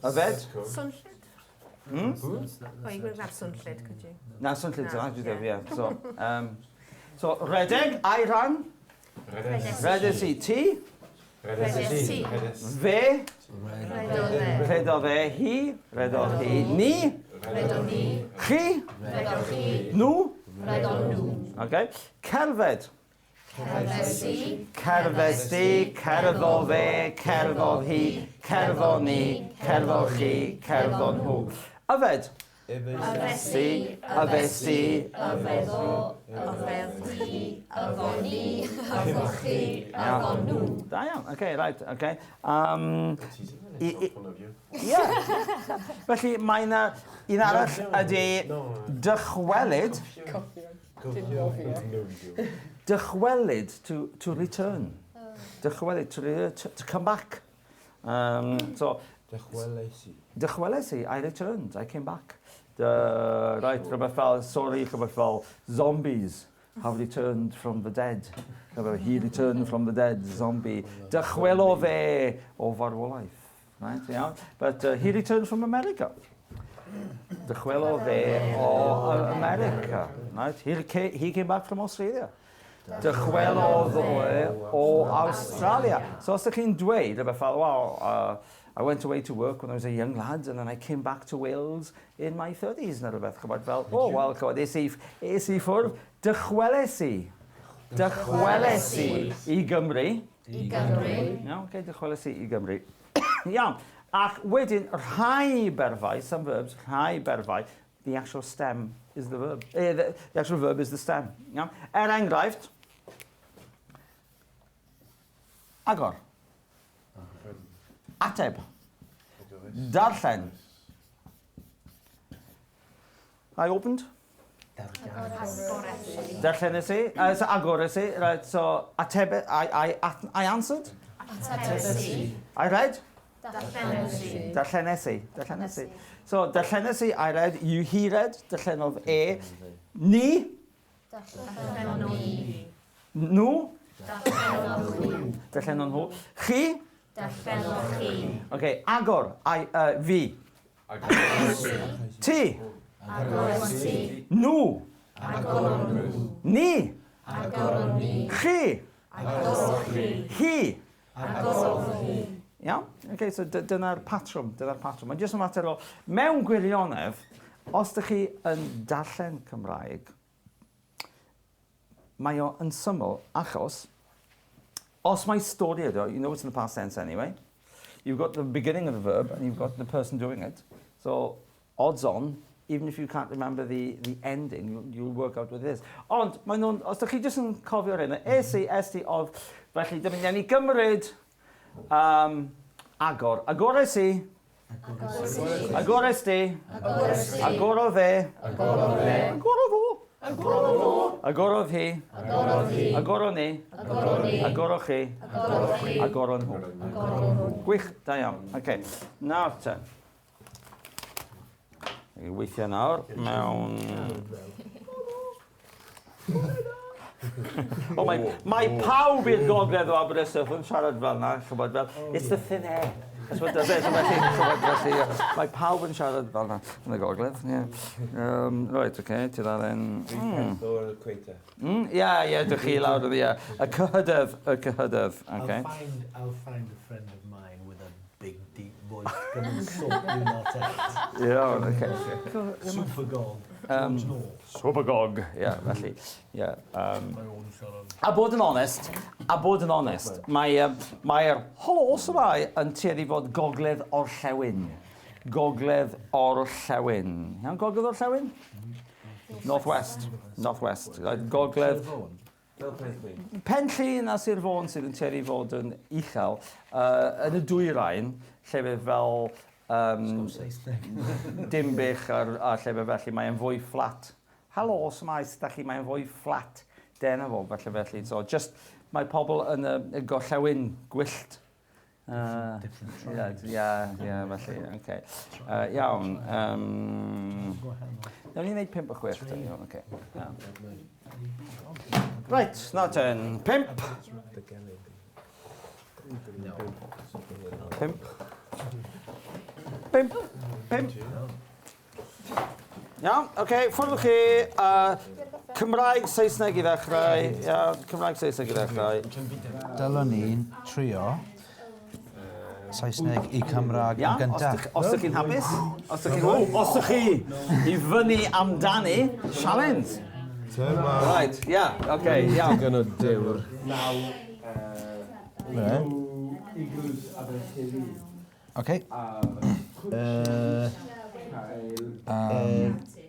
yfed. Swnllyd? Oh, you could have swnllyd, could you? Na, swnllyd, Na, na, yeah. Yeah. So redeg, I ran. Redes i, ti. Redes ti. Fe. Redodd e. Redodd e, hi. Redodd hi, ni. Redon ni. Chi. Redon chi. Nhw. Redon nhw. Okay. Cerdded. Cerddes i. Cerddes di, cerddodd fe, cerddodd hi, cerddon ni, cerddodd chi, cerddon nhw. Yfed. Yfes Si, i. yfes i. Yfedd o. Yfedd hi. Yfon ni. Yfoch chi. Yfon nhw. Da iawn, okay, right, okay. Yeah. Felly mae yna un arall ydy dychwelyd. Dychwelyd, to return. Dychwelyd, to come back. So, Dychwelais i. Dychwelais i, I returned, I came back. Right, rhywbeth fel, sorry, rhywbeth fel, zombies have returned from the dead. Rhywbeth, he returned from the dead, zombie. Dychwelodd fe o farwolaeth. Right, iawn. But he returned from America. Dychwelodd fe o America. Right, he came back from Australia. Dychwelodd o Australia. So os ydych chi'n dweud, rhywbeth fel, well, I went away to work when I was a young lad and then I came back to Wales in my 30s, neu rhywbeth, chybod, fel, oh, well, chybod, es i ffwrdd, dychweles i. Dychweles i i Gymru. I Gymru. Iawn, okay, dychweles i i Gymru. Iawn, ac wedyn rhai berfau, some verbs, rhai berfau, the actual stem is the verb. The actual verb is the stem. Iawn? Er enghraifft, agor. Ateb. Darllen. I opened. Darllenes i. So agores i. Right, so ateb, I answered. Atebes i. I read. Darllenes i. Darllenes i. Darllenes i. So darllenes i, I read, you, he read, darllenodd e. Ni. Darllenon ni. Nhw. Darllenoch nhw. Darllenon nhw. Chi. Darllenoch chi. Okay, agor, I, fi. Ti. Agores ti. Nhw. Agoron nhw. Ni. Agoron ni. Chi. Agoroch chi. Hi. Agorodd hi. Iawn? Okay, so dyna'r patrwm, dyna'r patrwm. Mae'n jyst yn mater o, mewn gwirionedd, os ydych chi yn darllen Cymraeg, mae o yn syml achos, os mae stori ydo, you know it's in the past tense anyway, you've got the beginning of the verb and you've got the person doing it. So, odds on, even if you can't remember the ending, you'll work out what it is. Ond, maen nhw'n, os ydych chi jyst yn cofio'r hyn, es i, es ti, oedd, felly dyma ni gymryd agor. Agores i. Agores di. Agorodd e. Agorodd o. Agorodd hi. Agorodd ni. Agorodd chi. Agorodd nhw. Gwych, da iawn. Okay. Nawr te. I weithio nawr mewn. O, mae pawb i'r gogledd o Aberystwyth yn siarad fel yna, chybod, fel, it's the thin air. That's what does it. Felly, chybod, felly, mae pawb yn siarad fel yna yn y gogledd. Yeah. Right, okay, tudalen. O'r equator. Ie, dych chi lawr yn y cyhydedd, okay. I'll find a friend of mine with a big deep voice to come and sort you lot out. Iawn, okay. Supergog. George North. Supergog, ie, yeah, felly, ie. Yeah, My own siarad. A bod yn onest, mae'r holo shwmae yn tueddu fod gogledd orllewin. Gogledd orllewin. Iawn, gogledd orllewin? Northwest. Northwest. Right, gogledd. Pen Llŷn a Sir Fôn sydd yn tueddu fod yn uchel. Yn y dwyrain, llefydd fel Saesneg. Dinbych a llefydd felly, mae'n fwy fflat. Helo, shwmae, sut dach chi? Mae'n fwy fflat. Dyna fo, felly. So, just, mae pobl yn y gorllewin gwyllt. Different Ie, tribes. ie, felly, okay. Iawn. Gwahanol. Nawn ni wneud 5 o 6, te, iawn, okay. Iawn. Right, nawr ten. 5. 5. 5. 5. Iawn, okay, okay, ffwrdd chi. Cymraeg, Saesneg i ddechrau. Iawn, Cymraeg, Saesneg i ddechrau. Dylwn ni'n trio Saesneg i Cymraeg yn Iawn, os gyntaf. os ydych chi'n hapus, os ydych chi i fyny amdani, challenge. Right, yeah, okay, iawn. Digon o dewr. Eglwys Aberteifi. Okay.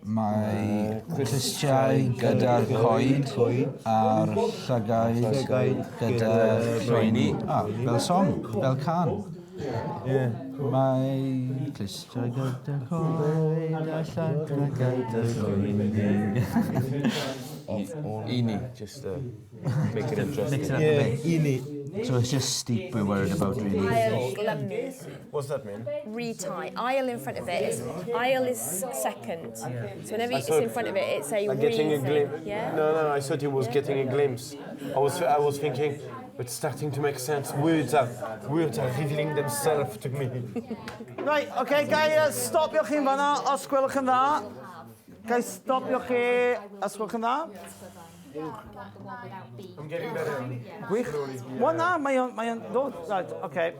Mae clustiau gyda'r coed a'r llygaid Llygaid gyda'r llwyni. Ah, fel song, fel cân. Yeah. Mae clustiau gyda'r coed a'r llygaid gyda'r llwyni. Uni, just make it interesting. Mix it up a Yeah, bit. uni. So it's just steep we're worried about, really. Ail glymu. What's that mean? Retie. Ail in front of it is ail is second. So whenever it's in front of it, it's a Like getting re a glimpse. Yeah. No, I thought it was getting a glimpse. I was thinking, it's starting to make sense. Words are revealing themselves to me. Right, okay, okay, gai stopio chi'n fanna, os gwelwch yn dda. Gai stopio chi, os gwelwch yn dda. I'm getting better. Gwych. Wel na, mae o'n dod. Right, okay.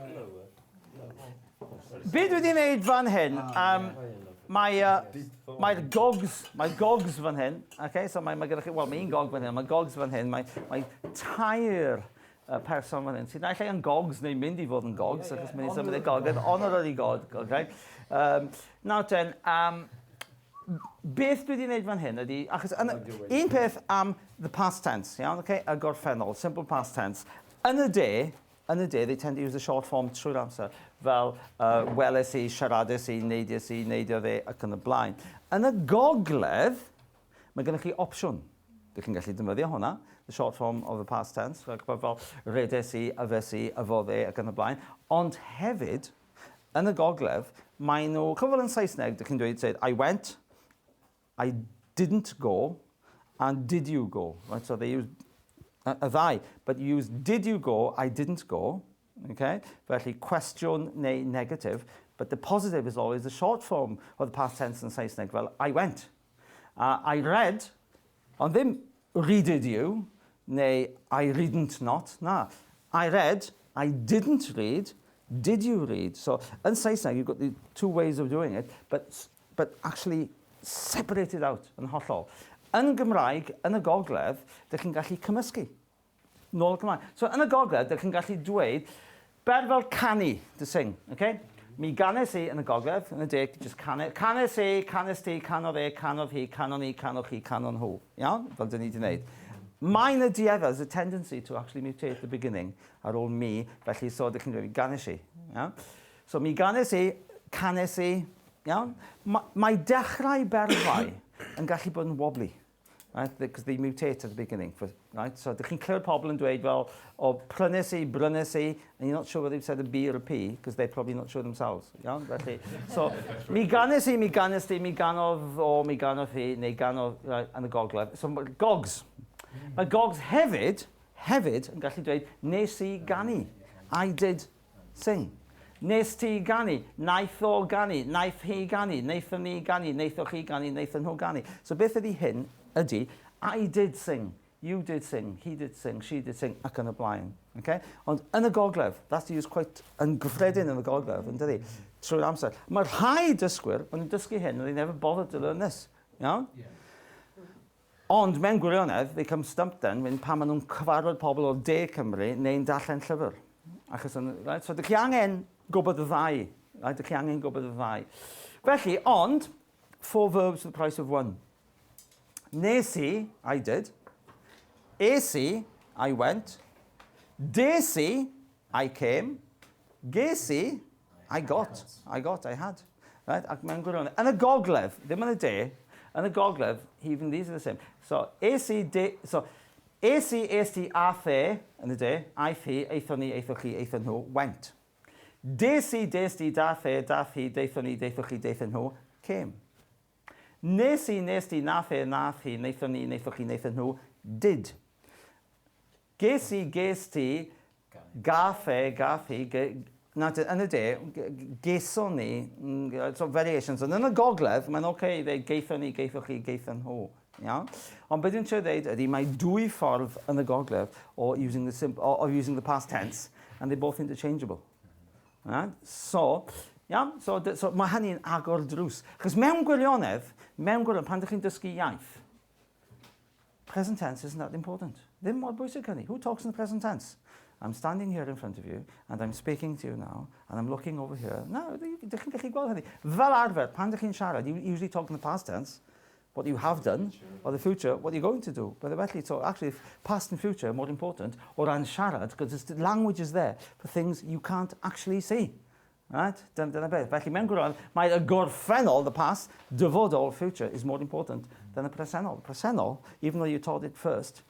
Be dwi wedi gwneud fan hyn, mae'r gogs fan hyn, okay, so mae gyda chi, wel, mae un gog fan hyn, mae gogs fan hyn, mae tair person fan hyn, sydd naill ai yn gogs neu mynd i fod yn gogs, achos mynd i symud i gogledd, honorary gog, okay. Nawr ten, beth dwi wedi gwneud fan hyn ydy, achos un peth am the past tense, iawn, okay, y gorffennol, simple past tense. Yn y de, they tend to use the short form trwy'r amser, fel weles i, siarades i, neidies i, neidiodd e, ac yn y blaen. Yn y gogledd, mae gennych chi opsiwn. Dych chi'n gallu defnyddio hwnna, the short form of the past tense, fel redes i, yfes i, yfodd e, ac yn y blaen. Ond hefyd, yn y gogledd, mae nhw, chofio fel yn Saesneg, dych chi'n dweud, say, "I went," "I didn't go," and "Did you go?" Right? So they use y ddau. But you use "Did you go?" "I didn't go." Okay? Felly cwestiwn neu negative. But the positive is always the short form of the past tense yn Saesneg, fel "I went." "I read," ond ddim "Readed you," neu "I readn't not." Na. "I read," "I didn't read," "Did you read?" So yn Saesneg, you've got the two ways of doing it, but actually separated out yn hollol. Yn Gymraeg, yn y gogledd, dych chi'n gallu cymysgu. Nôl y Cymraeg. So yn y gogledd, dych chi'n gallu dweud, ber fel canu, to sing, okay? Mi ganes i yn y gogledd, yn y de, just cane, canes i, canes ti, canodd e, canodd hi, canon ni, canodd chi, canon nhw. Iawn? Fel dyn ni wedi gwneud. Mae yna duedd, there's a tendency to actually mutate the beginning ar ôl mi, felly so ydych chi'n dweud, ganes i. Iawn? So mi ganes i, canes i, iawn? Ma, mae dechrau berfau yn gallu bod yn wobbly. Right? Because they mutate at the beginning. For, right? So ydych chi'n clywed pobl yn dweud fel, o, prynes i, brynes i, and you're not sure whether they've said a B or a P, because they're probably not sure themselves. Iawn? Felly, so, mi ganes i, mi ganes di, mi ganodd o, mi ganodd hi, neu ganodd, right, yn y gogledd. So, mae gogs. Mae gogs hefyd, hefyd yn gallu dweud, nes i ganu. I did sing. Nes ti ganu, naeth o ganu, naeth hi ganu, naethon ni ganu, naethoch chi ganu, naethon nhw ganu. So beth ydy hyn ydy, I did sing, you did sing, he did sing, she did sing, ac yn y blaen. Okay? Ond yn y gogledd, that's used quite yn gyffredin yn y gogledd, yn dydi? Trwy'r amser. Mae rhai dysgwyr, maen nhw'n dysgu hyn, and they never bothered to learn this. Iawn? Yeah. Ond mewn gwirionedd, they come stumped then when pan maen nhw'n cyfarfod pobl o De Cymru neu'n darllen llyfr. Achos, yn, right? So, dych chi angen gwybod y ddau. Right? Dych chi angen gwybod y ddau. Felly, ond, four verbs for the price of one. Nes i, I did. Es i, I went. Des i, I came. Ges i, I got. I got, I had. Right? Ac mewn gwirionedd, yn y gogledd, ddim yn y de, yn y gogledd, even these are the same. So, es i, de, so, es i, es ti, ath e, yn y de, aeth hi, aethon ni, aethoch chi, aethon nhw, went. Des i, des di, dath e, dath hi, daethon ni, daethoch chi, daethon nhw, came. Nes i, nes di, nath e, nath hi, naethon ni, naethoch chi, naethon nhw, did. Ges i, ges ti, gath e, gath hi, ge, na, yn y de, geson ni, so variations, ond yn y gogledd, mae'n oce okay i ddeud geithon ni, geithoch chi, geithon nhw. Iawn? Ond beth dwi'n trio dweud ydy, mae dwy ffordd yn y gogledd o using the, simple, o using the past tense, and they're both interchangeable. Right? So, iawn? So, so mae hynny'n agor drws. Chos mewn gwirionedd, mewn gwirionedd, pan ydych chi'n dysgu iaith, present tense isn't that important. Ddim mor bwysig hynny. Who talks in the present tense? I'm standing here in front of you, and I'm speaking to you now, and I'm looking over here. No, ydych chi'n gallu gweld hynny. Fel arfer, pan ydych chi'n siarad, you usually talk in the past tense, what you have done, or the future, what you're going to do. But felly, so actually, past and future are more important, o ran siarad, because the language is there for things you can't actually see. Right? Dyna, dyna beth. Felly, mewn gwirionedd, mae y gorffennol, the past, dyfodol, future, is more important than the presennol. The presennol, even though you taught it first,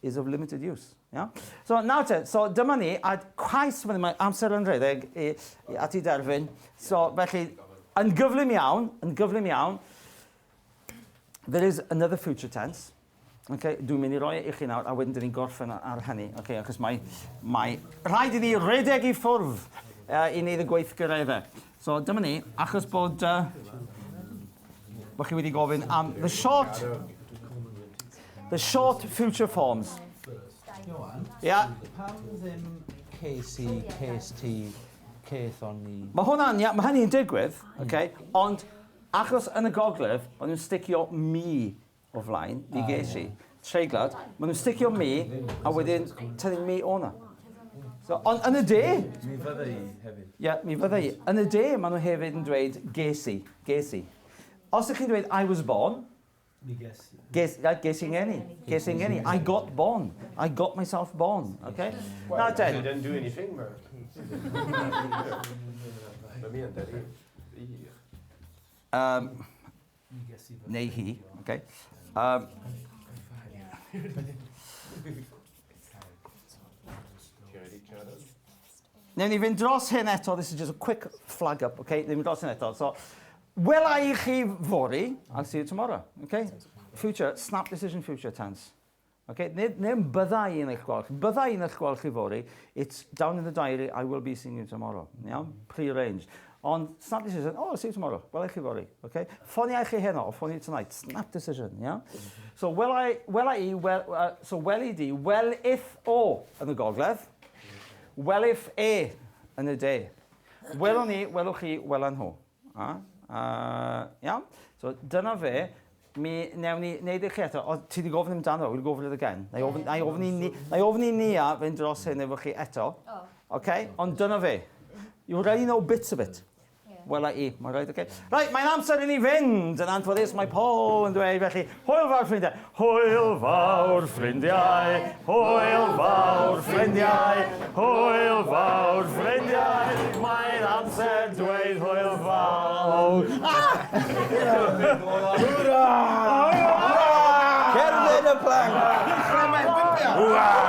is of limited use. Yeah? So, nawr te, so dyma ni, a cais fan mae amser yn rhedeg i, i, at ei derfyn. So, felly, yn gyflym iawn, yn gyflym iawn, there is another future tense. Okay, dwi'n mynd i roi e i chi nawr, a wedyn dyn ni'n gorffen ar hynny. Okay, achos mae, mae rhaid i ni redeg i ffwrdd i wneud y gweithgareddau. So dyma ni, achos bod, bod chi wedi gofyn am the short, the short future forms. Johan, yeah. pam ddim ces i, ces ti, cethon ni? Mae hwnna'n, ia, mae hynny'n digwydd, okay, ond achos yn y gogledd, maen nhw'n sticio mi o flaen, mi ges i, treiglad, maen nhw'n sticio mi, a wedyn tynnu mi o na. So, ond yn y de... Mi fydda i hefyd. Ie, yeah, mi fydda i. Yn y de, maen nhw hefyd yn dweud ges i, ges i. Os ydych chi'n dweud I was born, Mi ges i. Ges, ges i'n ngeni. Ges i'n ngeni. I got born. I got myself born. Okay? Well, Now then. You didn't do anything, man. Mummy and Daddy. Neu hi, okay. Newn ni fynd dros hyn eto, this is just a quick flag up, okay? Newn ni fynd dros hyn eto. So, wela i chi fory, I'll see you tomorrow, okay? Future, snap decision future tense. Okay? Nid, nid bydda i yn eich gweld chi. Bydda i yn eich gweld chi fory, it's down in the diary, I will be seeing you tomorrow. Iawn? Pre-arranged. Ond snap decision, oh, I'll see you tomorrow. Wela i chi fory. Okay? Ffonia i chi heno, ffonia tonight. Snap decision, yeah? So, wela i, wela i, wel, so weli di, wel if o yn y gogledd, wel if e yn y de. Welwn ni, welwch chi, welan nhw. A, iawn? So, dyna fe. Mi newn ni wneud i chi eto. O, ti wedi gofyn amdano, we'll go over it again. Na i ofyn, na i ofyn i ni, na i ofyn i Nia fynd dros hyn efo chi eto. Oh. Okay? Ond dyna fe. You already know bits of it. Wela i. Mae'n rhaid, oce. Reit, mae'n amser i ni fynd. Yn anffodus, mae Paul yn dweud felly, hwyl fawr ffrindiau. Hwyl fawr ffrindiau. Hwyl fawr ffrindiau. Hwyl fawr ffrindiau. Mae'n amser dweud hwyl fawr. Ah! Hwra! Cerdded y plank! Hwra!